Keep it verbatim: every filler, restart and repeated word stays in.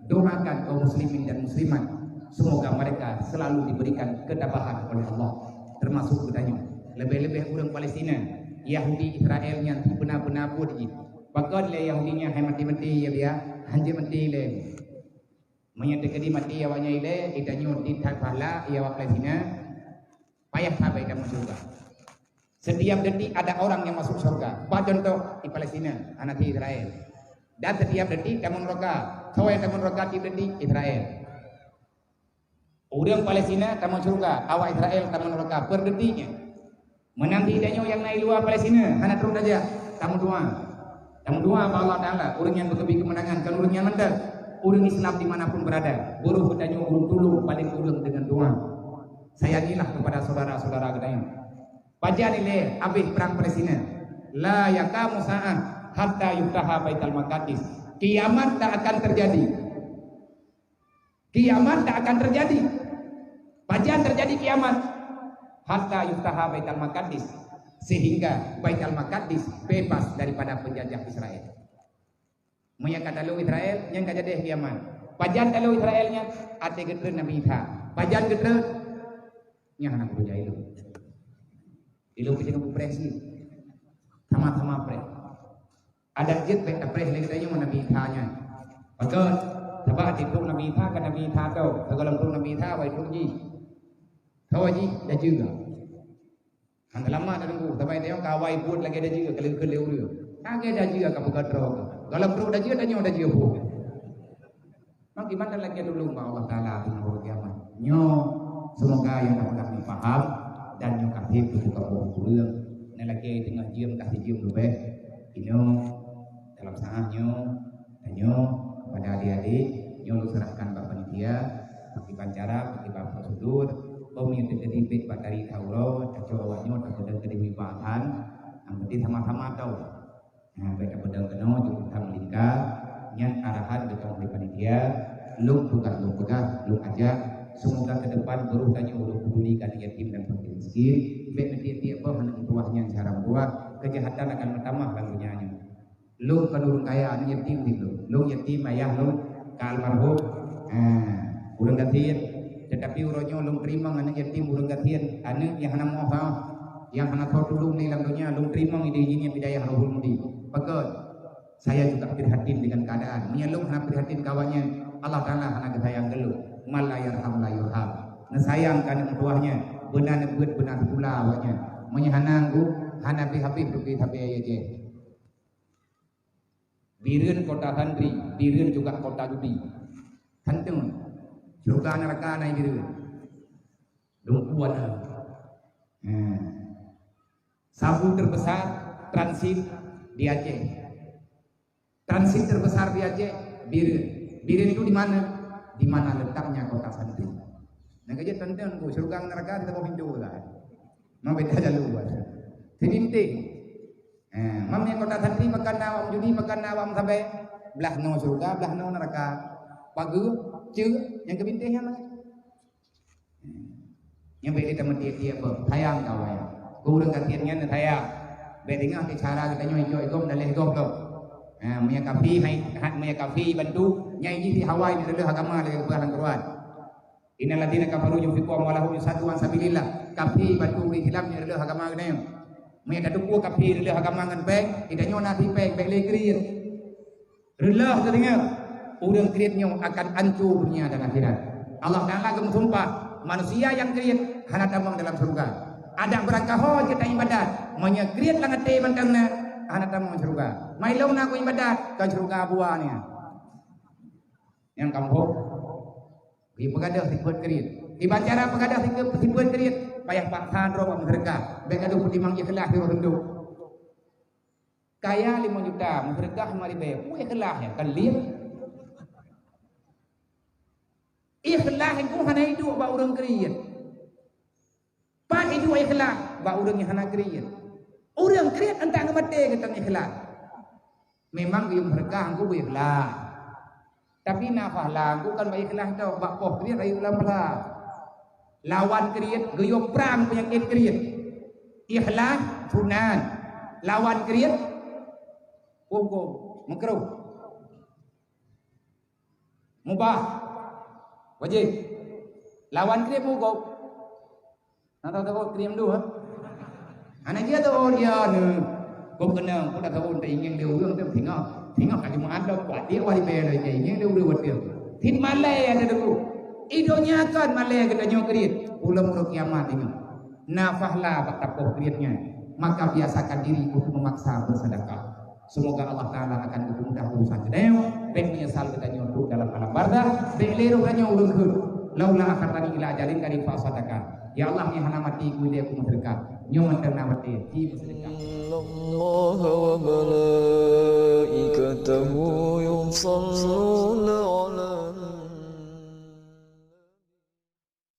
Doakan kaum muslimin dan muslimat, semoga mereka selalu diberikan ketabahan oleh Allah, termasuk geutanyoe. Leubeh-leubeh ureuëng Palestina, Yahudi, Israel nyan beuna-beuna buet jih. Pakon lé Yahudi nyan hai maté-maté ya biya, hanjeuet maté lé. Meunyoe teukeudi maté awaknyan ilée, geutanyoe di that pahala ya awak Palestina, payah sabe tamong syeuruga. Setiap detik ada orang yang masuk syeuruga. Bah contoh di Palestina, hana di Israel. Dan setiap detik tamong neraka. Soe nyang tamong neraka tiep detik? Israel. Ureuëng Palestina tamong syeuruga, awak Israel tamong neraka per detiknya. Meunan di tanyoe nyang na i luwa Palestina, hana trok tajak, tamong doa. Tamong doa bak Allah Taala, ureuëng nyang beukeubri keumeunangan, kon ureuëng nyang mantong. Ureuëng Islam di mana pun berada, beurôh geutanyoe ureuëng tulông paléng kureueng deungon doa. Sayangilah kepada saudara-saudara geutanyoe. Pajan ilée habéh perang Palestina? La yaqamu sa'ah hatta yuftaha Baitul Maqdis. Kiamat tak akan terjadi. Kiamat tak akan terjadi. Pajan terjadi kiamat? Hatta yuftaha Baitul Maqdis. Sehingga Baitul Maqdis bebas daripada penjajah Israel. Meunyo ka talo Israel, nyan ka jadi kiamat. Pajan talo Israel nyan? Até geutreun Nabi Isa. Pajan geutreun? Nyan hana kupeugah ilôn. Ilôn pih teuka kupreh cit. Sama-sama preh. Adak jeuet bék tapreh lé geutanyoe Nabi Isa nyan. Pakon? Sabab até trok Nabi Isa, ka Nabi Isa tho. Sigohlom trok Nabi Isa, awai trok jih. Tho jih, dajeu. Hana lama tateungku, sabai tanyoe ka awai buet lagée dajeu, ka leukeue lé ureuëng. Lagée dajeu ka peugah droe. Gohlom trok dajeu, tanyoe dajeu buet. Maka mantong lagée tulông bak Allah Taala di hari kiamat. Nyoe, semoga nyang tapeugah nyoe paham dan nyoe ka sép teubuka boh ureuëng. Nyan lagée teungoh jeuem ka sijeuem leubeh. Inoe dalam saát nyoe, tanyoe kepada adik-adik, nyoe lôn serahkan bak panitia, pakriban cara, pakriban prosedur, peue nyang teukeudi bak tari tauroe, tacok awak nyoe tapeudong keudeh bak that, nyang penting sama-sama tahu. Nah, bék tapeudong keunoe, jeuet that meulingka, nyan arahan geutanyoe dari panitia, lôn peugah, lôn peugah, lôn ajak, semoga ke depan beurôh tanyoe ureuëng pedulikan yatim dan fakir miskin, bék neutiek-tiek boh aneuk meutuwah nyan cara meutuwah, keujahatan akan meutamah lam donya nyoe. Lôn kon ureuëng kaya, aneuk yatim di lôn. Lôn yatim ayah lôn ka almarhum. Ha, ureuëng gasien. Tetapi uroe nyoe lôn teurimong aneuk yatim ureuëng gasien, aneuk nyang hana meuoh sahoe, nyang hana soe tulông lé lam donya, lôn teurimong idéh jih nyan bak dayah Rohul Mudi. Pakon? Saya juga prihatin dengan keadaan. Meunyo lôn hana prihatin keu awaknyan, Allah Taala hana geusayang keu lôn. Man la yarham la yurham. Neusayang keu aneuk meutuwah nyan, beuna neubeuet, beuna sikula awaknyan. Meunyo hana, hana habéh-habéh rugi sabe ayah jih. Bireuen kota santri, Bireuen juga kota judi. Hantom. Syeuruga neuraka na i Bireuen. Lôn peue na. Nah. Sabu terbesar transit di Aceh. Transit terbesar di Aceh, Bireuen. Bireuen itu di mana? Di mana letaknya kota santri. Nah, ka jeuet tonton ku, syeuruga ngon neuraka di saboh pintoe lah. Memang beda jalur. Jadi penting. Eh, mam nyang kota santri, pakon na awak meujudi, pakon na awak meusabe, blah noe syeuruga, blah noe neuraka. Pageue, ceue, nyang keu bintéh nyan lah. Nyan bék lé tameutiek-tiek beuh, sayang keu awaknyan. Keu ureuëng gasien nyan sayang. Bék deungoe cara geutanyoe icok-icok, meudaléh gob lom. Ha, meunyo kafi hai, hat meunyo kafi bantu, nyang jih si hawa jih neureuloh agama lagée geupeugah lam Quran. Innal ladzina kafaru yunfiquna amwalahum liyasuddu an sabilillah. Kafi bantu ureuëng Islam jih neureuloh agama geutanyoe. Meunyo tateupeue kafi neureuloh agama ngon péng, geutanyoe na si péng, bék lé kriet. Reuloh teudeungoe, ureuëng kriet nyoe akan ancô dunia dan akhirat. Allah Taala geumeusumpah, manusia nyang kriet hana tamong dalam syeuruga. Adak beurangkaho jeuet taibadat, meunyoe kriet lam até mantong na, hana tamong syeuruga. Mai lôn na kuibadat, kon syeuruga buwa nia. Nyang kamoe, ipeugadôh sifeuet kriet. Kiban cara peugadôh sifeuet kriet, payah paksa droe bak meuseudeukah. Bék gadôh peutimang ikhlaih di roh tundok. Kaya limong juta, meuseudeukah lima ribée, peue ikhlaih nyan, kan lé. Ikhlaih nyan hana iduek bak ureuëng kriet. Pat iduek ikhlaih bak ureuëng nyang hana kriet. Ureuëng kriet antak geumaté geutanyoe ikhlaih. Memang geuyue meuseudeukah nyan beu ikhlaih. Tapi na pahala nyan kon bak ikhlaih teuh, bak poh kriet rayeuk lam pahala. Lawan kriet, geuyue prang peunyakét kriet. Ikhlaih sunan. Lawan kriet, huköm, makruh. Mubah. Wajéb. Lawan kriet meugob. Na tahu-tahu kriet dua, ha? Hana jeuet tahu dia ni. Kau kena, kau dah tahu tak ingin dia orang tu tengok. Tengok kat jemaah dah kuat dia wali bayar lagi ingin dia orang buat dia. Tin malai ada dulu. Idonya kan malai kita nyoh kriet. Pulang urut kiamat ini. Nafahlah bak tapoh krietnya. Maka biasakan diri untuk memaksa bersedekah. Semoga Allah Taala akan mempermudah urusan geutanyoe, bék menyesal geutanyoe duek dalam alam barzakh, bék lé roh tanyoe ureueng kheun. Laula akhartani ila ajalin qarib fa asaddaqa. Ya Allah, nyoe hana maté ku ilée ku meuseudeukah. Nyoe mantong na maté, ci meuseudeukah. Innallaha wa malaikatahu yusalluna